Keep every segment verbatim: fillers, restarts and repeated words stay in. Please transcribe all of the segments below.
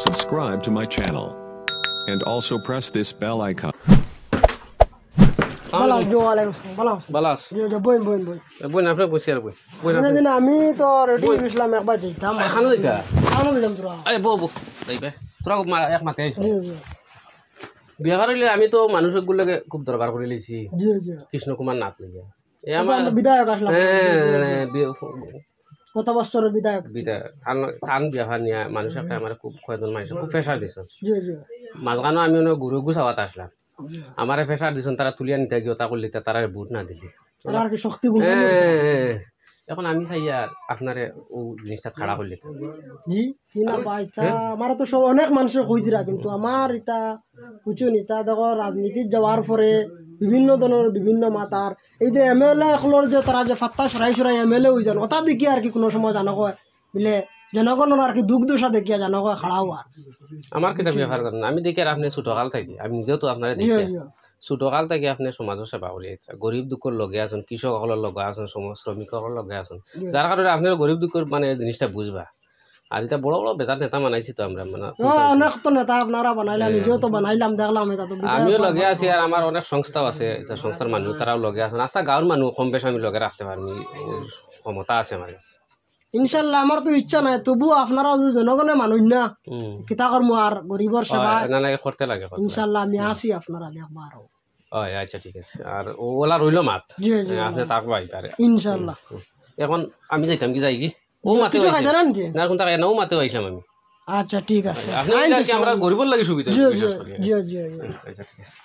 Subscribe to my channel. And also press this bell icon. ভালা আছো? ওয়ালাইকুম আসসালাম। ভালা আছো? ভালা আছো? জি, জি, বইন, বইন, বইন। এ, বইন, আপনে বসি আর বইন। বইন, আপনে দিন আমি তো রেডি বইন। অইছিলাম, একবার যাইতাম। এখানো যাইতা? এখানো যাইতাম তোরা। এই বউ, বউ। যাইবে। তোরা মা-, এক মাতে আইছো। জি, জি। বিয়া করাইলে আমি তো মানুষগুলোর লগে খুব দরবার করি লইছি। জি, জি। কৃষ্ণ কুমার নাথ লইয়া। এ এটা আমার আমরা বিধায়ক আসলাম। হ্যাঁ, জি, জি, জি। হ্যাঁ, বি-, গত বছরের বিধায়ক। বিধায়ক। তান, তান বিয়া নিয়া মানুষ একটা আমার খুব কয়জন মানুষ খুব প্রেশার দিছে। জি, জি। মাঝখানো আমি অনো গরু গুছাওয়াত আসলাম। জি। আমারে প্রেশার দিছইন, তারা তুলিয়া নিতা গিয়া তা করলে তা-, তারারে ভোট না দিলে। তারা আর কি শক্তি গুণ হ্যাঁ, নিয়ে হ্যাঁ, হ্যাঁ। এখন আমি চাই আর আপনারে ও জিনিসটা খাড়া করলে। জি, জি না ভাই, তা হ্যাঁ? আমার তো সব অনেক মানুষে কইছিরা, কিন্তু আমার ইতা কিছু নেতা দেখো রাজনীতিত যাওয়ার পরে বিভিন্ন ধরনের বিভিন্ন মাতার এই যে এমএলএ অকলর যে তারা যে ফাত্তা সরাই সরাই এমএলএ অইযান, ওটা দেখি আর কি কোনো সময় জানো কয় বুলে জনগণর আর কি দুখ দশা দেখিয়া জানো কয় খাড়া অওয়ার। আমার কিতা ব্যাপার জানেন? আমি দেখি আর আপনে ছোটকাল থাকি, আমি নিজেও তো আপনারে জি, দেখি। জি। ছোটকাল থাকি আপনে সমাজর সেবা করি আইতরা। গরিব দুঃখর লগে আছইন, কৃষক অকলর লগে আছইন, সম-, শ্রমিক অকলর লগে আছইন। জি। যার কারণে আপনে গরিব দুঃখর মানে জিনিসটা বুঝবা। আর ইতা বড় বড় বেজার নেতা বানাইছি তো আমরা, মানে, ও, অনেক তো নেতা আপনারা বানাইলা, হ্যাঁ। নিজেও তো বানাইলাম, দেখলাম ইতা তো বিধায়ক আমিও লগে আছি, আর আমার অনেক সংস্থাও আছে, ইতা সংস্থার মানুষ, তারাও লগে আছইন। আচ্ছা, গাঁওর মানুষ কম বেশ আমি লগে রাখতে পারি, ক্ষমতা আছে আমার কাছে। ইনশাল্লাহ, আমার তো ইচ্ছা নাই, তবু আপনারা যদি জনগণে মানুষ না, হুম। কিতা করমু আর গরিবর সেবা। না, না, করতে লাগে, করতে লাগে। ইনশাল্লাহ, আমি আছি, আপনারা দেখবা আরো। ওই, আচ্ছা, ঠিক আছে। আর ও-, ওলা রইল মাত। জি, জি, হ্যাঁ, আপনি জি। তাক ভাই তারে। ইনশাল্লাহ। হুম, হুম। এখন আমি যাইতাম কি, যাই কি? ও জি, মাতে কিছু আইছে। খাইতে না নি? না, এখন তাকাই না, ও মাতে আইছিলাম আমি। আচ্ছা, ঠিক আছে। আপনি আইন ওইটা আর কি, আমরা গরিবর লাগি সুবিধা, জি, বিশেষ জি, করি। জি, জি, জি। আচ্ছা, ঠিক আছে।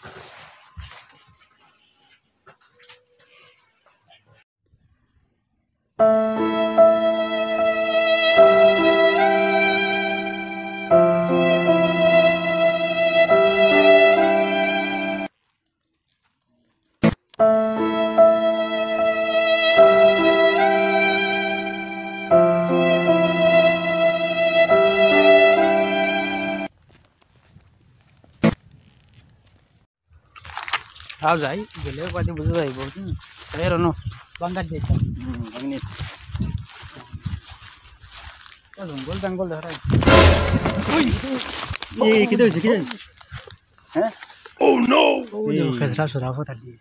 আও যাই, গেলে বাদে বুঝা যাইব। হুম, এই রনো, বাঙ্গার যাইতাম। হুম, বাঙ্গি। ও জঙ্গল জঙ্গল ধরে। ওই! এই, কিতা হইছে, কিতা হইছে? হ্যাঁ? Oh no! ও দেখো, এই। খেসরা শরাফত আলী।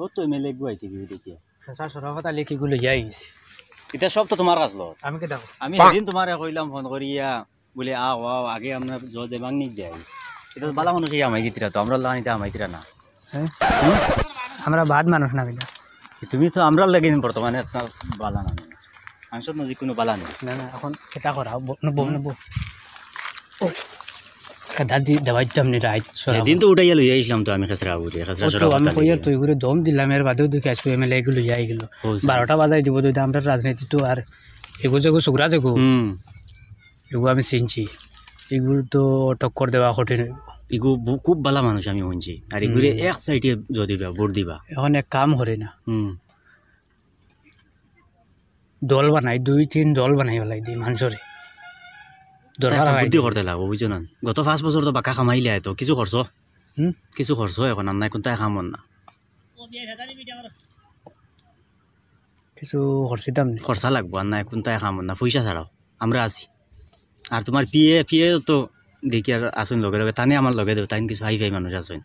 ও তো এমএলএ গু আইছে কি দেখিয়া? খেসরা শরাফত আলী কিগু লইয়া আইছে? ইতা সব তো তোমার কাছ লো। আমি কিতা করব? আমি সেদিন তোমারে কইলাম ফোন করিয়া, বুলে, "আও, আও, আগে আমরা জজ এবাং নিক যাই।" ইতা তো বালা মানুষ ইয়া আমাই গিতরা তো, আমরা লাগান ইতা আমাই গিতরা না। হ্যাঁ? আমরা বাদ মানুষ না কিতা? তুমি তো আমরা লাগি বর্তমানে একটা বালা না। আমি সব নজিক কোনো বালা নেই। না, না, এখন এটা করা, ব-, নব, হুম। নব। ও, এটা দি-, দেওয়াইতাম নি রাইত, সরাব। এদিন তো উঠাইয়া লইয়া আইছিলাম তো আমি খেসরা উঠে, খেসরা ও তো সরাব আমি তালি কইয়ার দিয়া। তুই করে দম দিলাম, এর বাদেও দেখি আসবো এমএলএ এগু লইয়া আইগেল। ও, স্যার। বারোটা বাজাই দিব, তুই তো আমরা রাজনীতি তো আর এগু যেগু সুগরা যেগু। হুম। এগু আমি চিনছি। এগুলো তো টক্কর দেওয়া কঠিন হইব। এগু বু-, খুব বালা মানুষ আমি শুনছি। আর এগুরে হুম। এক সাইডে যদি দিবা, ভোট দিবা। এখন এক কাম করি না। হুম। দল বানাই, দুই তিন দল বানাই ফেলাই দি মানুষরে। দরকার একটা হয় বুদ্ধি না। করতে লাগবো, বুঝছো না? গত পাঁচ বছর তো বাক্কা কামাইলে তো কিছু খরচ। হুম? কিছু খরচ হয় এখন, আর নাই কোনটাই কাম অর না। কিছু খরচিতাম নি। খরচা লাগবো, আর নাই কোনটাই কাম অর না, পয়সা ছাড়াও। আমরা আছি। আর তোমার পিএ, পিএ তো দেখি আর আসুন লগে লগে, তানে আমার লগে দেও, তাইন কিছু হাই ফাই মানুষ আছইন।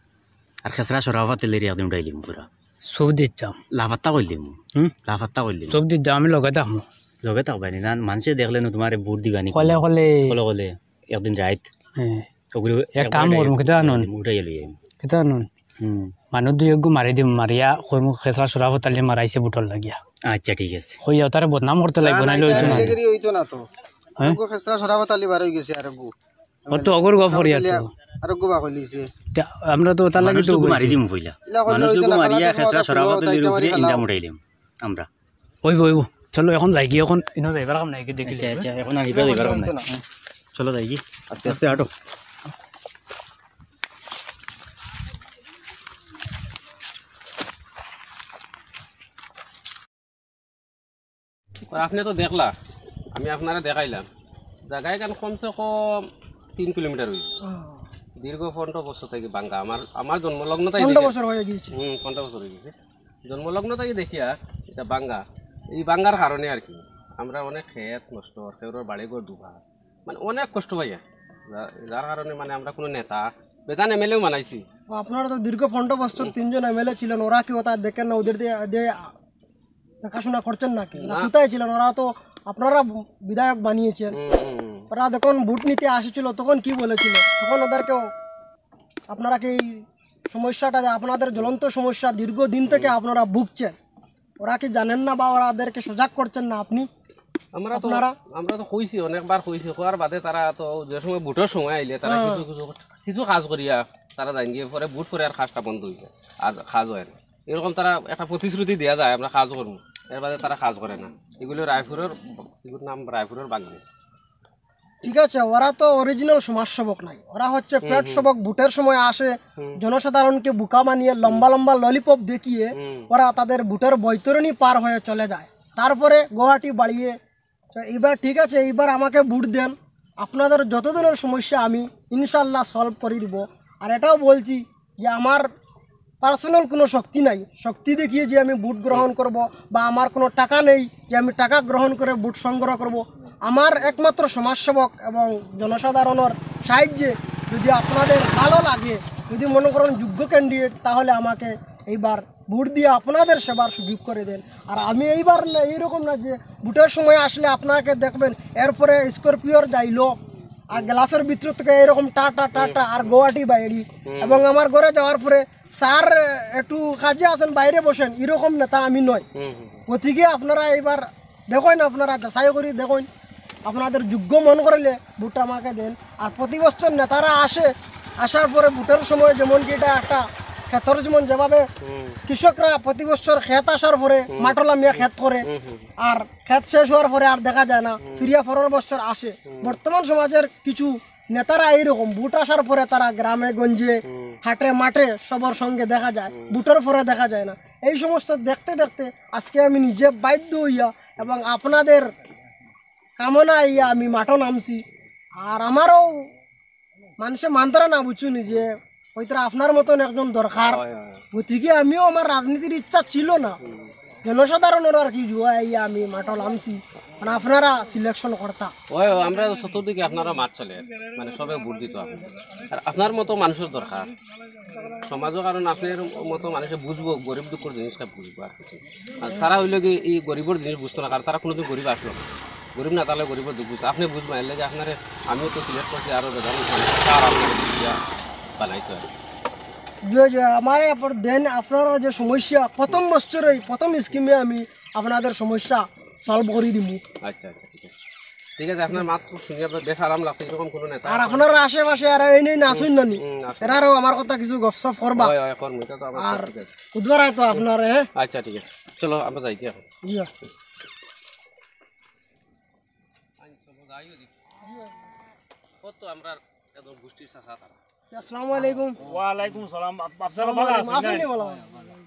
আর খেসরা শরাফত আলীরে একদিন উঠাইলিম পুরা। সব দিতাম। লাফাত্তা কইলিম। হুম? লাফাত্তা কইলিম। সব দিতাম, আমি লগে থাকমু। লগে থাকবায় নি? না, মানষে দেখলে না তোমারে ভোট দিবা নি? কলে কলে। কলে কলে। একদিন রাইত। হ্যাঁ। ওগুলো এক কাম একবার করমু, কিতা আনন? উঠাইয়া লই আইমু। কিতা আনন? হুম। মানুষ দুই এগু মারি দিম, মারিয়া কইমু খেসরা শরাফত আলী মারাইছে ভোটর লাগিয়া। আচ্ছা, ঠিক আছে। কইয়া তারে বদনাম করতে লাগবো, না, না, নাইলে এটা অইতো না। এটা অইতো না তো। হ্যাঁ? ওগু খেসরা শরাফত আলী বার অই গেছে আর ওগু। ও তো অগর গফ করিয়া তো। আর ওগু বা কইলিছে। তা আমরা তো তার লাগি মানুষ তো তো মারি দিমু পইলা। ইলা কইলে মানুষ অইতো তো না, মারিয়া কালা খেসরা তো শরাফত আলীর তাইটা উপরে মারি ইলজাম ফালাও। উঠাইলিম আমরা। ওইব, ওইব। চলো, এখন যাই কি, এখন ইনো যাইবার কাম নাই, কি দেখি আচ্ছা, যাইবা। আচ্ছা, এখন আর ইটা যাইবার কাম নাই। না। চলো যাই কি? আস্তে আস্তে হাঁটো। আর আপনি তো দেখলা, আমি আপনারে দেখাইলাম, জাগা এখান কমসে কম তিন কিলোমিটার অইব। ও। দীর্ঘ পনেরো বছর থাকি ভাঙ্গা, আমার, আমার জন্মলগ্ন থাকি পনেরো দেখি। বছর অই গেছে। হুম, পনেরো বছর অই গেছে। জন্মলগ্ন থাকি দেখিয়া ইটা ভাঙ্গা, ই ভাঙ্গার কারণে আর কি। আমরা অনেক খেত নষ্ট, কেউর বাড়ি ঘর ডুবা, মানে অনেক কষ্ট পাইয়া, যা-, যার কারণে মানে আমরা কোনো নেতা, বেজান এমএলএও বানাইছি। ও, আপনারা তো দীর্ঘ পনেরো বছর তিনজন এমএলএ ছিলেন, ওরা কি ওটা দেখেন না? ওদের দিয়ে, দিয়ে দেখাশোনা করছেন নাকি? ওরা না। কোথায় ছিলেন? ওরা তো আপনারা বিধায়ক বানিয়েছেন। হুম, হুম, হুম। ওরা যখন ভোট নিতে আসছিল, তখন কি বলেছিল? তখন ওদেরকেও, আপনারা কি এই সমস্যাটা, যে আপনাদের জ্বলন্ত সমস্যা, দীর্ঘদিন থেকে আপনারা ভুগছেন, ওরা কি জানেন না বা ওরা ওদেরকে সজাগ করছেন না আপনি? আমরা তো আপনারা? আমরা তো কইছি, অনেকবার কইছি, কওয়ার বাদে তারা তো যে সময় ভোটের সময় আইলে তারা হ্যাঁ। কিছু কিছু কিছু কাজ করিয়া তারা যাইন গিয়ে, পরে ভোট পরে আর কাজটা বন্ধ হইছে, আর কাজ হয় না। এরকম তারা একটা প্রতিশ্রুতি দেওয়া যায়, আমরা কাজ করবো, এর বাদে তারা কাজ করে না। এগুলো রায়পুরের, এগুলোর নাম রায়পুরের বাঙালি। ঠিক আছে, ওরা তো অরিজিনাল সমাজসেবক নাই, ওরা হচ্ছে পেট সেবক। ভোটের সময় আসে, হুম। জনসাধারণকে বোকা বানিয়ে লম্বা লম্বা ললিপপ দেখিয়ে হুম। ওরা তাদের ভোটের বৈতরণী পার হয়ে চলে যায়। তারপরে গুয়াহাটি বাড়িয়ে, তো এবার ঠিক আছে, এইবার আমাকে ভোট দেন, আপনাদের যত ধরনের সমস্যা আমি ইনশাল্লাহ সলভ করে দিব। আর এটাও বলছি যে আমার পার্সোনাল কোনো শক্তি নাই, শক্তি দেখিয়ে যে আমি ভোট গ্রহণ করব বা আমার কোনো টাকা নেই যে আমি টাকা গ্রহণ করে ভোট সংগ্রহ করব। আমার একমাত্র সমাজসেবক এবং জনসাধারণের সাহায্যে যদি আপনাদের ভালো লাগে, যদি মনে করেন যোগ্য ক্যান্ডিডেট, তাহলে আমাকে এইবার ভোট দিয়ে আপনাদের সেবার সুযোগ করে দেন। আর আমি এইবার না, এইরকম না যে ভোটের সময় আসলে আপনাকে দেখবেন, এরপরে স্করপিওর যাইলো আর গ্লাসের ভিতর থেকে এরকম টা টা টা টা আর গুয়াহাটি বাইরি। এবং আমার ঘরে যাওয়ার পরে স্যার একটু কাজে আছেন, বাইরে বসেন, এরকম নেতা আমি নয়। হুম, হুম, হুম। গতিকে আপনারা এইবার দেখইন, আপনারা যাচাই করি দেখইন, আপনাদের যোগ্য মনে করলে ভোট আমাকে দেন। আর প্রতি বছর নেতারা আসে, আসার পরে ভোটের সময় যেমন কি এটা একটা খেতর, যেমন যেভাবে হুম। কৃষকরা প্রতি বছর খেত আসার পরে হুম। মাঠো লামিয়া খেত করে, হুম, হুম। আর খেত শেষ হওয়ার পরে আর দেখা যায় না, হুম। ফিরিয়া পরের বছর আসে। হুম। বর্তমান সমাজের কিছু নেতারা এইরকম, ভোট আসার পরে তারা গ্রামে গঞ্জে, হুম। হাটে মাঠে সবার সঙ্গে দেখা যায়, হুম। ভোটের পরে দেখা যায় না। এই সমস্ত দেখতে দেখতে আজকে আমি নিজে বাধ্য হইয়া এবং আপনাদের কামনা ইয়া আমি মাঠো নামছি। আর আমারও মানুষে মানতারা না, বুঝছো নি, যে হয়তো আপনার মতন একজন দরকার। হয়, হয়। গতিকে আমিও, আমার রাজনীতির ইচ্ছা ছিল না, হুম। জনসাধারণের আর কি জুয়া ইয়া আমি মাঠো নামছি, মানে আপনারা সিলেকশন করতা। ওই, ওই, আমরা চতুর্দিকে আপনারা মাঠ চলে, মানে সবে ভোট দিত আপনার। আর আপনার মতো মানুষের দরকার সমাজও, কারণ আপনার মতো মানুষে বুঝবো, গরিব দুঃখর জিনিসটা বুঝবো আর কিছু। আর তারা হইলে কি এই গরিবর জিনিস বুঝতো না, কারণ তারা কোনোদিন গরিব আসলো না। গরিব না, তাহলে গরিবর দুঃখ বুঝতো। আপনি বুঝবেন, এর লাগে আপনারে আমিও তো সিলেক্ট করছি, আরো বেজান মানুষ তার আপনারে বুঝিয়া বানাইতে হয়। জয় জয়, আমার এরপর দেন আপনারা যে সমস্যা, প্রথম বছরই প্রথম স্কিমে আমি আপনাদের সমস্যা সলভ করে দিমু। আচ্ছা, আচ্ছা, ঠিক আছে। ঠিক আছে, আপনার মাত খুব শুনিয়া বেশ আরাম লাগছে, এরকম কোনো নেতা আর এখন আপনার আশেপাশে আর এই নেই না, আসুন না নি। হুম, আসুন। এরারও আমার কথা কিছু গপসপ করবা। হয়, হয়, করমু, এটা তো আমার আর ঠিক আছে। বুধবার আয় তো আপনার, হ্যাঁ? আচ্ছা, ঠিক আছে, চলো আমরা যাই কি এখন? ইয়া। কত আমরা একদম গোষ্ঠীর চাচা তারা। আসসালামু আলাইকুম। ওয়ালাইকুম সালাম। আপ-, আপনারা আসসালামু ভালো আলাইকুম। আছেন? আসেন নি ভালো?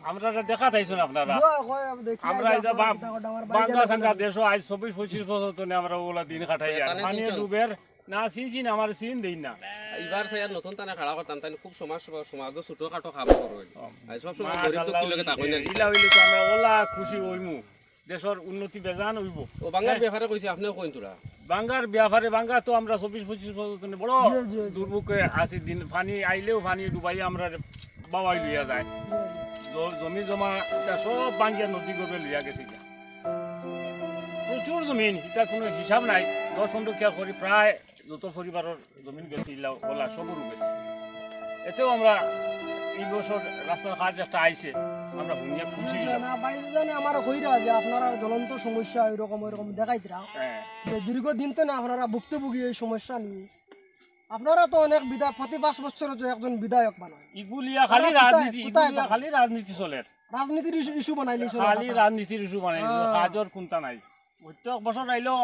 আমরা তো দেখা থাইছুন আপনারা। দোয়া হয়, আমি দেখি আমরা আজ এই যে আপনার বাপ-, পিতা কথা আমার ভাই বাঙ্গা জানে সাঙ্গা না। দেশও আজ চব্বিশ পঁচিশ বছর তো আমরা ওলা দিন কাটাই আর। তানে পানি চিনছেন? ডুবের না, চিন চিন আমার চিন দেই না। এবার স্যার নতুন তানে খাড়া করতাম, তাই খুব সমাজ সেবা, সমাজ ছোটখাটো কাম করো। ও। আর সব সময় গরিব মাশাআল্লাহ, দুঃখীর লগে থাকই না। ইলা হইলে তো আমরা ওলা খুশি হইমু। দেশর উন্নতি বেজান হইব। ও, বাঙ্গার হ্যাঁ। ব্যাপারে কইছি, আপনিও কইন তোরা। বাঙ্গার ব্যাপারে, বাঙ্গা তো আমরা চব্বিশ পঁচিশ বছর ধরে বড় জি, জি, জি। দুর্ভোগে আছি। দিন পানি আইলেও পানি ডুবাই আমরা বাবাই লইয়া যায়। জি। জ-, জমি জমা এটা সব ভাঙ্গিয়া নদী গর্ভে লইয়া গেছে গিয়া। প্রচুর জমিন, এটা কোনো হিসাব নাই। দশ পনেরো কিয়া করি প্রায় যত পরিবারর জমিন গেছে, ইলা ওলা সবরও গেছে। এতেও আমরা এই বছর রাস্তার কাজ একটা আইছে, আমরা হুনিয়া খুশি হইলাম। না, বাইরে জানে আমার কইরা যে আপনারা জ্বলন্ত সমস্যা এরকম ওইরকম দেখাইতরা। হ্যাঁ। যে দীর্ঘদিন তো না আপনারা ভুক্তভোগী এই সমস্যা নিয়ে। আপনারা তো অনেক বিধায়ক, প্রতি পাঁচ বছর যে একজন বিধায়ক বানায়। ইগুলিয়া খালি আপনারা কোথায়, রাজনীতি, কোথায় ইগুলিয়া থাকেন? খালি রাজনীতি চলের। রাজনীতির ইস্যু, ইস্যু বানাইলে চলে খালি আপনারা। রাজনীতির ইস্যু বানাইলে, হ্যাঁ। কাজর কোনটা নাই। প্রত্যেক বছর আইলেও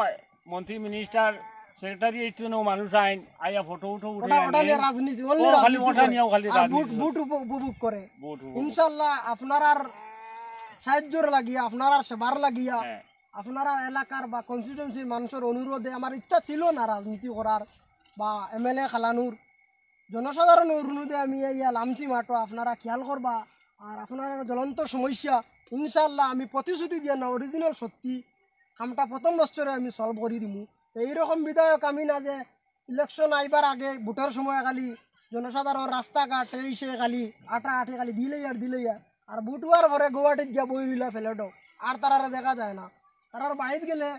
মন্ত্রী, মিনিস্টার, সেক্রেটারি, এই জন্য মানুষ আইন, আইয়া ফটো উঠো উঠে ওটা, ওটা নিয়ে রাজনীতি, only ও খালি রাজনীতি ওটা করে। নিয়েও খালি আর ভোট, রাজনীতি ভোট করে। উপ-, উপভোগ করে। ভোট উপভোগ। ইনশাল্লাহ আপনারার সাহায্যর লাগিয়া, আপনারার সেবার লাগিয়া, হ্যাঁ। আপনারার এলাকার বা কনস্টিটিউয়েন্সির মানুষের অনুরোধে আমার ইচ্ছা ছিল না রাজনীতি করার বা এমএলএ খালানুর। জনসাধারণ অনুরোধে আমি ইয়া লামছি মাঠো, আপনারা খেয়াল করবা। আর আপনারার জ্বলন্ত সমস্যা, ইনশাল্লাহ আমি প্রতিশ্রুতি দিয়া না, অরিজিনাল সত্যি। কামটা প্রথম বছরে আমি সলভ করি দিমু। তো এইরকম বিধায়ক আমি না যে ইলেকশন আইবার আগে ভোটর সময় খালি জনসাধারণ রাস্তাঘাটে এসে খালি আটা আটি খালি দিলেই আর দিলেই আর, আর ভোট হওয়ার পরে গুয়াহাটিত গিয়া বই রইলা ফেলেটো, আর তারারে দেখা যায় না। তারার বাড়িত গেলে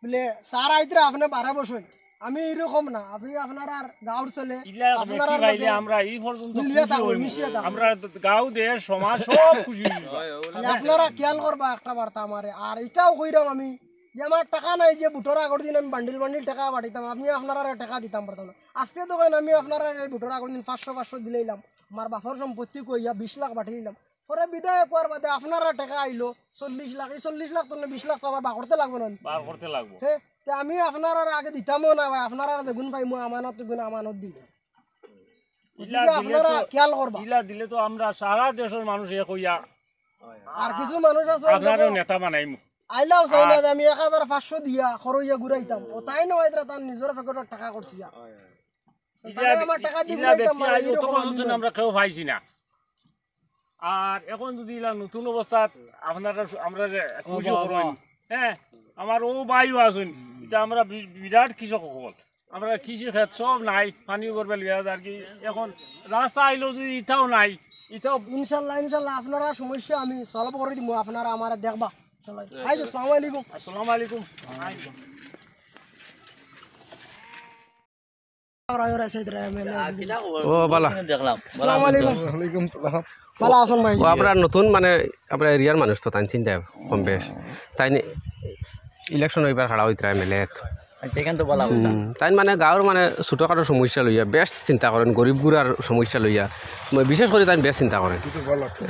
বলে, "স্যার আইতরা আপনি বারো বছর।" আমি এইরকম না, আমি আপনারার গাঁওর ছেলে, ইলা আপনারার বেটি ভাইলে লগে আমরা এই পর্যন্ত মিলিয়া খুশি থাকবো, হইমু। মিশিয়া থাকবো। আমরা গাঁও দেশ সমাজ সব খুশি হইমু। তাহলে আপনারা খেয়াল করবা একটা বার্তা আমারে। আর এটাও কইরাম আমি যে আমার টাকা নাই, যে ভোটর আগর দিন আমি বান্ডিল বান্ডিল টাকা পাঠাইতাম, আমি আপনারারে টাকা দিতাম পারতাম না। আজকে তো কেন আমি আপনারারে ভোটর আগর দিন পাঁচশো পাঁচশো দিলাইলাম, আমার বাপর সম্পত্তি কইয়া বিশ লাখ পাঠাইলাম। পরে বিধায়ক হওয়ার বাদে আপনারা টাকা আইলো চল্লিশ লাখ, এই চল্লিশ লাখ তো বিশ লাখ তো আমার বার করতে লাগবো না? বার করতে লাগবো। হ্যাঁ, তে আমি আপনারার আগে দিতামও না ভাই, আপনারার যেগুন পাইমু আমানত, এগুন আমানত দিমু। ইলা গতিকে দিলে আপনারা তো, খেয়াল করবা। ইলা দিলে তো আমরা সারা দেশর মানুষ এক হইয়া আর কিছু মানুষ আছে আপনারও নেতা বানাইমু। আইলাও চাই না আর যে আমি এক হাজার পাঁচশো দিয়া খরইয়া ঘুরাইতাম। ও তাই নয়, এরা তার নিজের পকেটর টাকা করছি যা। ইলা তাহলে আমার টাকা দি ইলা ঘুরাইতাম ব্যক্তি মানে আইজ অত এরকম বছর আমি ধরে নয়। আমরা কেউ পাইছি না। আর এখন যদি ইলা নতুন অবস্থাত আপনারা সু-, আমরা যে খুশি করইন, হ্যাঁ, আমার ও ভাইও আছইন, এটা আমরা বি-, বিরাট কৃষক হকল। আমরা কৃষি ক্ষেত সব নাই, পানি করবে লিয়া আর কি। এখন রাস্তা আইলো যদি ইটাও নাই, ইটাও ইনশাল্লাহ, ইনশাল্লাহ আপনারা সমস্যা আমি সলভ করি দিমু, আপনারা আমারে দেখবা। চলো, ভাই, আসসালামু আলাইকুম। আসসালামু আলাইকুম। ওরা, ওরা, সাইদ রে, এমএলএ। ও, বালা। দেখলাম। আসসালামু আলাইকুম। ওয়ালাইকুম সালাম। বালা আছইন ভাই? ও, আমরা নতুন, মানে, আমরা এরিয়ার মানুষ তো, তাইন চিনতা কম বেশ। তাইন ইলেকশন অইবার খাড়া অইতরা এমএলএ। আচ্ছা, এখান তো বালা কথা। হুম, তাইন মানে গাঁওর মানে ছোটখাটো সমস্যা লইয়া বেশ চিন্তা করইন, গরিব গুড়ার সমস্যা লইয়া। ম-, বিশেষ করি তাইন বেশ চিন্তা করইন।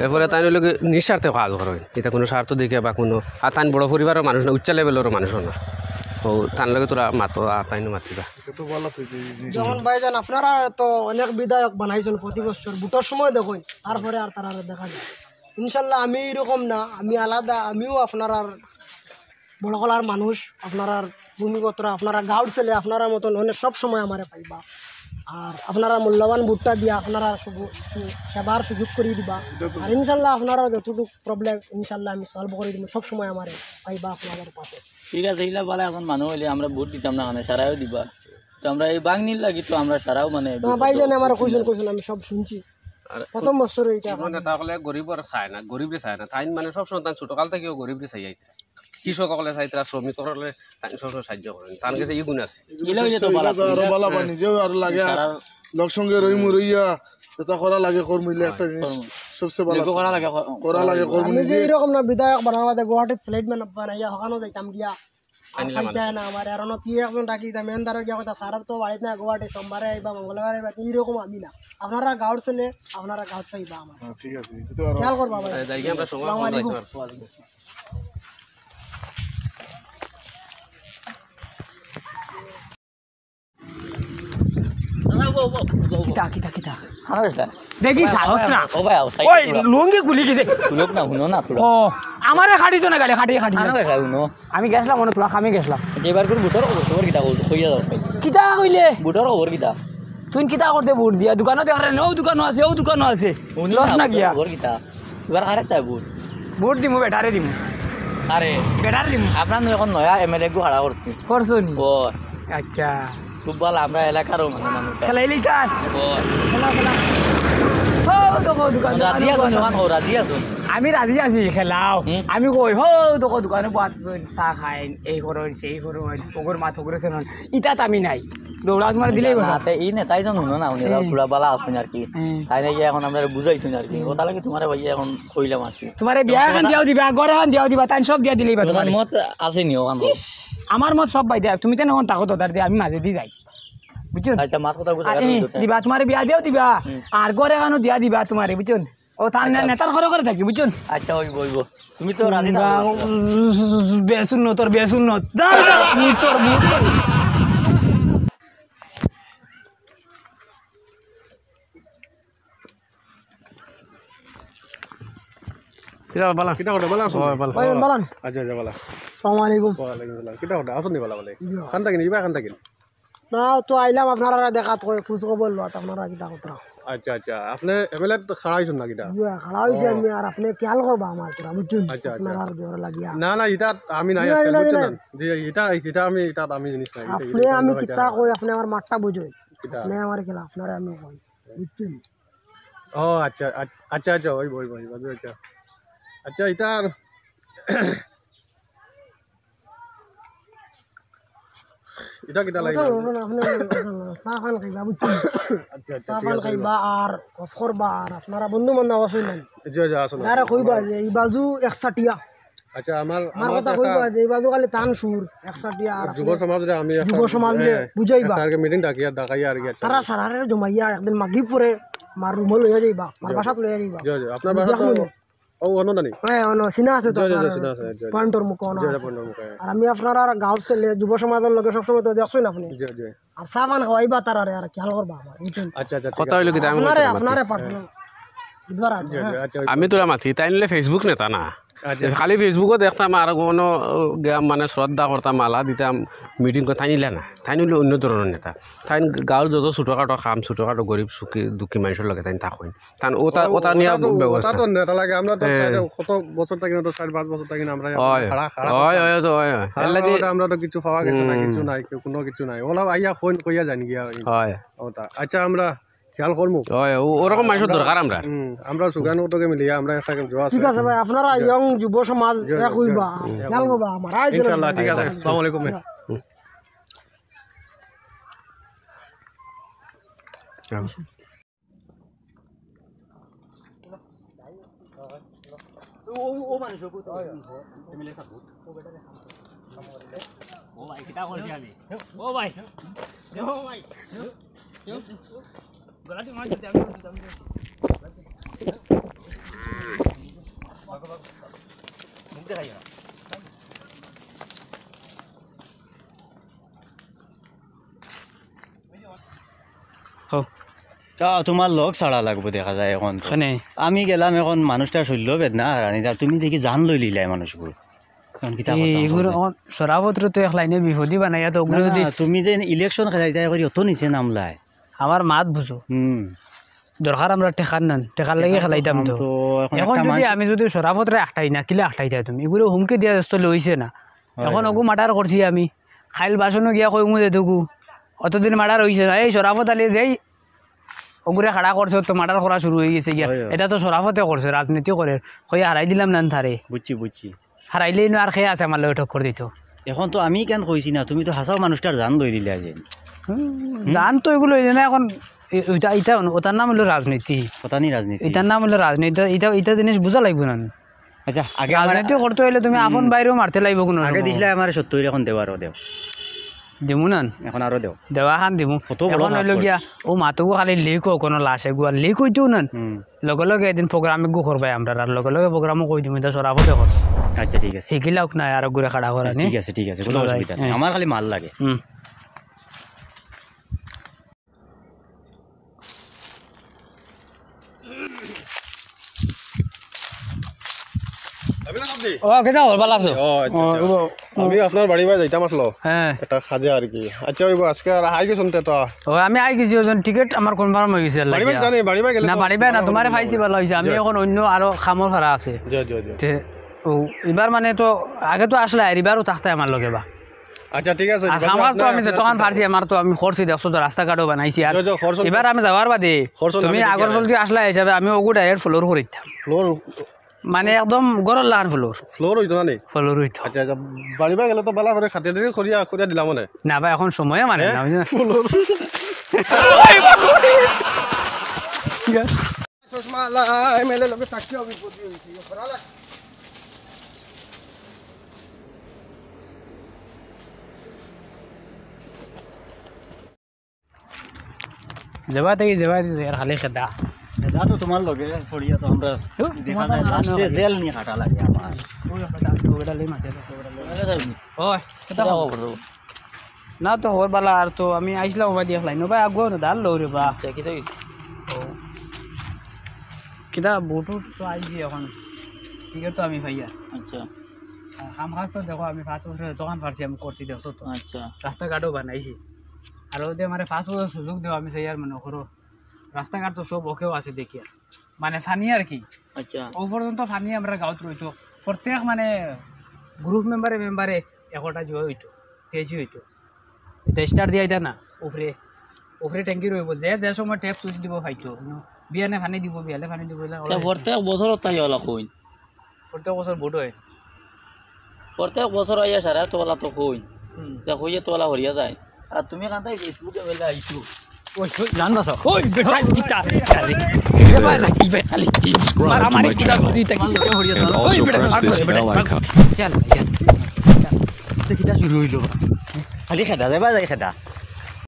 এরপরে তাইন অইলো কি নিঃস্বার্থে কাজ করইন। ইটা কুনু স্বার্থ দেখিয়া বা কুনু, আর তাইন বড় পরিবারর মানুষ না, উচ্চ লেভেলর মানুষও না। ও, তান লগে তোরা মাতো, আর তাইনও মাতিবা। যখন ভাইজান আপনারা তো অনেক বিধায়ক বানাইছইন প্রতি বছর, ভোটর সময় দেখইন, তারপরে আর তারারে দেখা যায়। ইনশাল্লাহ আমি এরকম না, আমি আলাদা, আমিও আপনারার বড় কলার মানুষ, আপনারার ভূমিপুত্র, আপনারা গাঁওর ছেলে, আপনারার মতন অনেক সব সময় আমারে পাইবা। আর আপনারা মূল্যবান ভোটটা দিয়া আপনারা সু-, সু-, সেবার সুযোগ করি দিবা। আর ইনশাল্লাহ আপনারার যতটুকু প্রবলেম ইনশাল্লাহ আমি সলভ করি দিমু, সব সময় আমারে পাইবা আপনারার পাশে। ঠিক আছে, ইলা বালা এখন মানুষ অইলে আমরা ভোট দিতাম না, মানে সারাইও দিবা। তো আমরা এই বাগনির লাগি তো আমরা সারাও মানে না, ভাইজানে আমারে কইছইন, কইছইন, আমি সব শুনছি। আর প্রথম বছর এইটা। মানে তাহলে গরিবরে চায় না, গরিবরে চায় না। তাইন মানে সবসময় তাইন ছোটকাল থাকিও গরিবরে চাই আইতা। কৃষক অকলে চাইতরা, শ্রমিক অকলে তাইন সবসময় সাহায্য করইন। তান গেছে ই গুণ আছে। ইলা অইলে তো বালা, আরো বালা বা নিজেও আরো লাগে। সারা লোক সঙ্গে রইমু রইয়া, যেটা করা লাগে করমু, ইলা একটা জিনিস সবচেয়ে বালা। করা লাগে, কর-, করা লাগে করমু নিজে। এরকম না, বিধায়ক বানার বাদে গুয়াহাটিত ফ্ল্যাট বানাইয়া হকানো যাইতাম গিয়া। আর আনিলাম, খাইতে আনিলাম। না আমার, আর অনো কি একজন ডাকি দিতাম, মেনদারও গিয়া কথা, "স্যার তো বাড়িত না, গুয়াহাটি সোমবারে আইবা, মঙ্গলবারে আইবা।" এইরকম আমি না। আপনারা গাঁওর ছেলে, আপনারা গাঁওত পাইবা আমার। হ্যাঁ, ঠিক আছে। খেয়াল করবা ভাই। আরে, যাই গিয়া আমরা সময় আসসালামু কম আলাইকুম। যাইতে পারবো। কিতা, কিতা, কিতা? খানা বেচলা? দেখি, সাহস না। ও ভাই, আও, সাইকেল ওই, তুলো। লুঙ্গি খুলি গেছে। তুলক না, হুনো না, তুলো। ও, আমারে খাড়ি তো না গাড়ি, খাড়ি, খাড়ি। খানা বেচলা, হুনো। আমি গেছলাম, অনো তুলা কামে গেছলাম। যে এবার করে ভোটর খবর, খবর কিতা কইল-, কইয়া যাও, সাইকেল। কিতা কইলে? ভোটর খবর কিতা? তুই কিতা করতে ভোট দিয়া? দোকানো দেখারে, ও দোকানো আছে, ও দোকানো আছে। হুনি লস না না, গিয়া? ভোটর খবর কিতা? এবার আরে তাই ভোট। ভোট দিমু, বেটারে দিমু। আরে। বেটারে দিমু। আপনার নু এখন নয়া এমএলএ গু খাড়া করছি। করছো নি? ও। আচ্ছা। খুব ভালা, আমরা এলাকারও মানে মানুষ। খেলাইলি তাই? ও। খেলাও, খেলাও। ও, দেখো, দোকান, রাজি দোকান, আছো, দোকান। দোকান, ও, রাজি আছো। আমি রাজি আছি, খেলাও। হুম। আমি কই, হো, দেখো, দোকানো বওয়াত আছইন, চা খাইন, এই করইন, সেই করইন, ওগর মাত ওগরে চেনইন। ইতাত আমি নাই। দৌড়াও তোমার দিলেই না, কথা। তে ই নেতাই তো হুনো না, উনি হুম। পুরা বালা আছইন আর কি। হুম। তাই নাকি এখন আমরা বুঝাইছইন আর কি। হুম। কথা লাগে তোমার ভাই এখন কইলাম আর কি। তোমারে বিয়া এখন দিয়াও দিবা, ঘর এখন দিয়াও দিবা, তাইন সব দিয়া দিলেই বা তোমার তোমারে। মত আছে নি ওখান? ইস, আমার মত সব ভাই দেয়া, তুমি তো এখন তাকো দরকার দিয়া, আমি মাঝে দি যাই। বুঝছো? আচ্ছা, মাত কথা বুঝা আর, গেল এ, তো। দিবা, তোমারে বিয়া দিয়াও দিবা, হুম। আর ঘর এখনো দিয়া দিবা তোমারে, বুঝছো? ও, তার আচ্ছা। নে-, নেতার ঘরে ঘরে থাকি, বুঝছো? আচ্ছা, ওই বলবো। তুমি তো রাজি না। উম, বেসুন্নত, তোর বেসুন্নত। দাঁড়া, মুখ তোর, মুখ তোর। কিতা বালা? কিতা কথা বালা আছো? ও, বালা। ভাই, বালা। আচ্ছা, আচ্ছা, বালা। আসসালামু আলাইকুম। ওয়ালাইকুম সালাম। কিতা কথা? আছো নি বালা বালা? ইয়া। খান থাকি নি? ইবা খান থাকি নি? না, তো আইলাম আপনারা দেখাত কই, খোঁজ খবর লওয়াত, আপনারা কিতা কথা? আচ্ছা, আচ্ছা, আপনে এমএলএ তো খাড়া অইছইন না কিতা? ইয়া, খাড়া অইছি ও। আমি, আর আপনে খেয়াল করবা আমার কথা, বুঝছইন? আচ্ছা, আচ্ছা। আপনার আর জোর লাগিয়া। না, না, ইটা আমি নাই না, আজকাল, না, বুঝছইন না, না? না? জি, ইটা, ইটা আমি, ইটা আমি জিনিস নাই, ইটা, আপনে ইটা আমি ইটা কিতা কই, আপনে আমার মাতটা বুঝইন। কিতা? আপনে আমার খেলা, আপনারে আমি কই, বুঝছইন? ও আচ্ছা, আচ্ছা, আচ্ছা, আচ্ছা, ওই, ওই, ওই, ওই, আচ্ছা। আচ্ছা, ইটা আর ইটা কিতা লাগে? ওটা, ওটা না, আপনে, ওটা না, চা পান খাইবা, বুঝছইন? আচ্ছা, আচ্ছা, চা ঠিক পান আছে, খাইবা আর গফ করবা আর আপনারা বন্ধু বান্ধব আছইন না? জি, জি, আছইন, আরে আছইন। কইবা যে ই বাজু এক চাটিয়া। আচ্ছা, আমার, আমার আমার কথা একটা কইবা যে ই বাজু খালি তান সুর, এক চাটিয়া আর যুব সমাজরে আমি যুব একটা, সমাজরে হ্যাঁ, বুঝাইবা। একটা আরকি মিটিং ডাকিয়া, ডাকাইয়া আরকি, আচ্ছা। তারা সারারে জমাইয়া একদিন মাগরিব পরে আমার রুমো লইয়া যাইবা, আমার জি। বাসাত লইয়া যাইবা। জি, জি, আপনার আমি বাসা তো দেখমু নে। ও, অন্য নানি? হ্যাঁ, অন্য চিনা আছে তো জি, জি, জি, আপনার চিনা আছে, জি, জি। পয়েন্টর মুখো অন্য জি, জি, আছে। পয়েন্টর মুখো, হ্যাঁ। আর আমি আপনার আর গাঁওর ছেলে, যুব সমাজর লগে সবসময় তো দেখছইন আপনে। জি, জি। আর চা পান খাওয়াইবা তারারে, আর খেয়াল করবা আমার, বুঝছইন? আচ্ছা, আচ্ছা, ঠিক কথা আছে। অইলো কিতা, আমি আপনারে, আপনারে পাঠাইলাম। বুধবার আছে, জি, জি, হ্যাঁ। আচ্ছা, ওই আমি তোরা মাতি, তাইন অইলে Facebook নেতা না। আচ্ছা। খালি Facebook-ও দেখতাম আর কোনো, গিয়া মানে শ্রদ্ধা করতাম, মালা দিতাম, মিটিং করতাম, তাইন ইলা না। তাইন অইলে অন্য ধরনর নেতা। তাইন গাঁওর যত ছোটখাটো কাম, ছোটখাটো গরিব সুখী দুঃখী মানষর লগে তাইন থাকইন। তান ওটা, ও, ওটা নিয়া ওটা তো, ব্যবস্থা। ওটা তো নেতা লাগে। আমরা তো হ্যাঁ। সারা কত বছর থাকি না, তো চার পাঁচ বছর থাকি না আমরা অয়। খাড়া, খাড়া অয়, করতাম। অয়, তো অয়, অয়। খাড়া এর লাগি করার কারণে আমরা তো কিছু পাওয়া গেছে না, হুম। কিছু নাই, কেউ কোনো কিছু নাই। ওলা আইয়া কইন, কইয়া যাইন গিয়া। অয়। ওটা। আচ্ছা, আমরা খেয়াল করমু। অয়, ও-, ওরকম মানষর আমরা, দরকার আমরার। হুম, আমরা সুগান কতকে মিলিয়া আমরা একটা জোয়া আছে। ঠিক আছে ভাই, আপনারা জি। ইয়ং যুব সমাজ জি, জি, এক অইবা, জি, জি। খেয়াল করবা আমার। আয় ইনশাআল্লাহ, ঠিক আছে। আসসালামু আলাইকুম। হুম। ও, ও, ও মানুষ, ও, ও, ও, ও ভাই, কিতা করছি আমি? ও ভাই, ও ভাই, গলাটি মার দিতে, আমি করছি, আমি করছি। মুখ দেখাইও না। হো। তা তোমার লগ ছাড়া লাগবো দেখা যায় এখন তো। কেনে? আমি গেলাম এখন মানুষটা শল্য বেদনা হারানি, তা তুমি দেখি জান লই লিলাই মানুষগুলো। এখন কিতা এই করতাম এগুলো বলতে? এখন শরাফতরে তো এক লাইনে বিপদই বানাইয়া তো না, ওগুলো না, যদি তুমি যে ইলেকশন খেলাইতায় করি অত নিচে নামলায়। আমার মাত বুঝো। হুম। দরকার আমরা টেকার নান, টেকার লাগি টেকার তো খেলাইতাম কাম তো। তো এখন এখন একটা যদি মানুষ আমি যদি শরাফতরে আটকাই না, কিলা আটকাইতায় তুমি? এগুলো হুমকি দিয়া দোস্ত লইছে না। হয়, এখন হয়। ওগু মার্ডার করছি আমি। খাইল বাসনও গিয়া কইমু যে দেখু, অতদিন মার্ডার অইছে না। এই শরাফত আলী যেই ওগুরে খাড়া করছে, তো মার্ডার করা শুরু অই গেছে গিয়া। হয়, হয়। এটা তো শরাফতে করছে, রাজনীতি করে। কই হারাই দিলাম নান তারে। বুঝছি, বুঝছি। হারাইলেই না আর কে আছে আমার লগে টক্কর দিত? এখন তো আমি কেন কইছি না, তুমি তো হাছাউ মানুষটার জান লই দিলে আজ। হুম, জান তো এগুলো অইলে না এখন। এ-, ওইটা, এটা, ওটার নাম অইলো রাজনীতি। কথা নি রাজনীতি। এটার নাম অইলো রাজনীতি। এটা, এটা, এটা জিনিস বুঝা লাগবো না। আচ্ছা, আগে আমার রাজনীতি করতে অইলে তুমি আপন হুম। বাইরেও মারতে লাগবো কোনো আগে সময়। দিছিলে আমার সত্তর, এখন দেও আরো দেও। দিমু নান। এখন আরো দেও। দেওয়া খান দিমু। কত বড় এখন মাফ অইলো করছে। গিয়া, ও মাতুগু খালি লিখো কোনো লাশ এগুয়া লিক অইতেও নান। হুম। লগে লগে এদিন প্রোগ্রাম এগু করবায় আমরা, আর লগে লগে প্রোগ্রামও কই দিমু, এটা শরাফতে করছে। আচ্ছা, ঠিক আছে। হিকিলাউক না আর ঘুরে খাড়া করা নি। ঠিক আছে, ঠিক আছে, কোনো অসুবিধা নাই। হ্যাঁ। আমার খালি মাল লাগে। হুম। ও, কিতা খবর, ভালা আছো? ও, আচ্ছা, ও, আচ্ছা। ও, ও। আমি আপনার বাড়ি বায় যাইতাম আসলো। হ্যাঁ। একটা কাজে আর কি। আচ্ছা, ওই আজকে আর আই গেছেন তো এটা? ও, আমি আই গেছি, ওজন টিকিট আমার কনফার্ম অই গেছে, বাড়ি বায় লাগিয়া। জানি, বাড়ি বায় গেলে না, তো বাড়ি বায় না, ভালো তোমারে হবে, পাইছি, ভালো। ভালা অইছে। আমি জি। এখন অন্য আরো কামর ফারা আছে। জি, জি, জি। তে, ও, এবার মানে তো আগে তো আসলে আর এবারও থাকতে আমার লগে বা। আচ্ছা, ঠিক আছে, আর এবার তো আমার তো আপনি আমি আসলে যতক্ষণ আসতে পারছি, হবে। আমার তো আমি করছি, দেখছো তো, রাস্তাঘাটও বানাইছি। আর জি, জি, করছেন তো। এবার আমি যাওয়ার বাদে করছেন তো, তুমি আপনি আগর ঠিক আছে। চলতি আসলা হিসাবে আমি ওগু ডাইরেক্ট ফ্লোর করে দিতাম। ফ্লোর? মানে একদম গরর লাখান ফ্লোর। ফ্লোর অইতো না নি? ফ্লোর অইতো। আচ্ছা, আচ্ছা, বাড়ি বায় গেলে তো ভালা করে খাটিয়া টাটিয়া করিয়া, করিয়া দিলাম মানে। না ভাই, এখন সময় মানে হ্যাঁ? না, বুঝলি না? ফ্লোর। ঠিক আছে। চশমা লা, এমএলএ লগে থাকিও বিপদ অইছে। যেবা থাকি, যেবা থাকি, আর খালি খেদা। খেদা তো তোমার লগে পড়িয়া তো আমরা তো, দেখা তোমার যায়, লাস্টে জেল নিয়া কাটা লাগে আমার। ওই একটা আছে, ওটা লই মাঝে, ওটা লই। ওই, এটা খবর। না তো খবর ভালা, আর তো আমি আইছিলাম ওবা দিয়া লাইন, ওবা আগুয়া না, দাঁড় লও রে বা। আচ্ছা, কিতা অইছে? ও। কিতা, ভোট উঠ তো আইছি এখন। টিকিট তো আমি পাইয়া। আচ্ছা। আর কাম কাজ তো দেখো, আমি পাঁচ বছর যতখান পারছি আমি করছি, দেখছো তো। আচ্ছা। রাস্তাঘাটও বানাইছি। আর ওদের আমারে পাঁচ বছর সুযোগ দেও, আমি চেয়ারম্যান করো। রাস্তাঘাট তো সব ওকেও আছে দেখিয়ার, মানে পানি আর কি। আচ্ছা। ও পর্যন্ত পানি আমরা গাঁওত রইতো, প্রত্যেক মানে গ্রুপ মেম্বারে মেম্বারে একটা জুয়া হইতো, কেজি হইতো। এটা স্টার্ট দিয়া এটা না, উপরে উপরে ট্যাঙ্কি রইব, যে যে সময় ট্যাপ সুইচ দিব পাইতো। বিয়ানে পানি দিব, বিয়ালে পানি দিব, এলা ওলা। প্রত্যেক বছর তাই ওলা কইন। প্রত্যেক বছর ভোট হয়। প্রত্যেক বছর আইয়া সারা তোলা তো কইন। হুম। তা কইয়ে তোলা হরিয়া যায়। আর তুমি কান্তাই ফেসবুকে বেলা আইছো। ওই, ওই, জান বাঁচাও। ওই, বেটা, কিতা? খালি। এ ভাই, যাই, ভাই, খালি। Subscribe to মারামারি my কিতা channel দিতে কি? and ওই, also বেটা, press মার, this বেটা, bell মার। icon. খেয়াল, খেয়াল। এটা কিতা শুরু হইল? খালি খেদা যাবা, যাই খেদা।